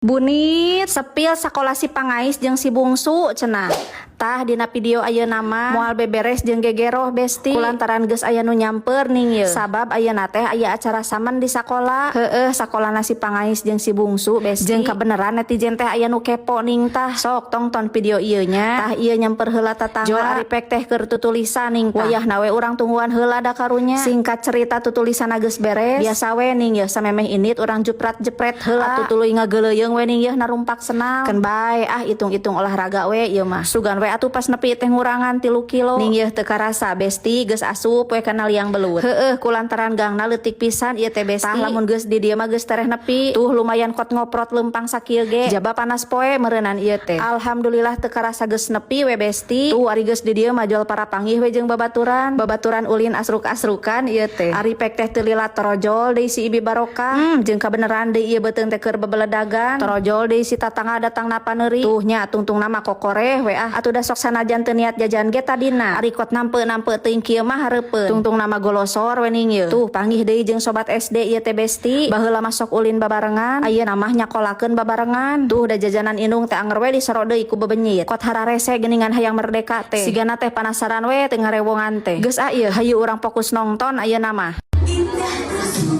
Bunit spill sakola si pangais jeung si bungsu cenah. Tah, dina video ayeuna mah moal beberes jeung gegeroh, Besti, kulantaran geus aya nu nyamper ning ye. Sabab ayeuna teh aya acara samen di sakola. Heueuh, sakolana si pangais jeung si bungsu, Besti. Jeung kabeneran netizen teh aya nu kepo ning. Tah, sok tongton video ieu nya. Tah, ieu nyamper heula tatangga. Jol ari pek teh keur tutulisan ning tah. Wayahna we urang tungguan heula da karunya. Singkat cerita, tutulisan geus beres. Biasa we ning ye, samemeh indit urang juprat jepret heula. Atuh tuluy ngageuleuyeng we ning yeuh, narumpak senal. Keun bae ah, hitung-hitung olahraga we ieu mah. Sugan we atuh pas nepi teh ngurangan 3 kilo. Ning yeuh, teu karasa, Besti, geus asup we kana liang belut. Heueuh, kulantaran gangna leutik pisan ieu teh, Besti. Tah, lamun geus di dieu mah geus tereh nepi. Tuh, lumayan kot ngoprot lempang sakieu ge. Jaba panas poe meureunan ieu teh. Alhamdulillah, teu karasa geus nepi we, Besti. Tuh, ari geus di dieu mah jual para panggih we jeung babaturan. Babaturan ulin asruk-asrukan ieu teh. Ari pek teh teu lila torojol deui si Ibi Barokah. Jeung kabeneran deui ieu beuteung teh keur bebeledagan. Torojol deui si tatangga datang napaneuri. Tuh nya, tungtung nama kokoreh we ah. Atuh da sok sanajan teu niat jajan ge tadina. Ari kot nampe-nampe teuing kieu mah hareupeun. Tungtung nama golosor we ning yeuh. Tuh, panggih deui jeung sobat SD ieu teh, Besti. Baheula mah sok ulin babarengan, ayeuna mah nyakolakeun babarengan. Tuh, da jajanan indung teh anger we disoro deui ku bebenyit. Kot hararese geuningan hayang merdeka teh. Sigana teh panasaran we teu ngarewongan teh. Geus ah ieu, hayu urang fokus nongton ayeuna mah. Indah.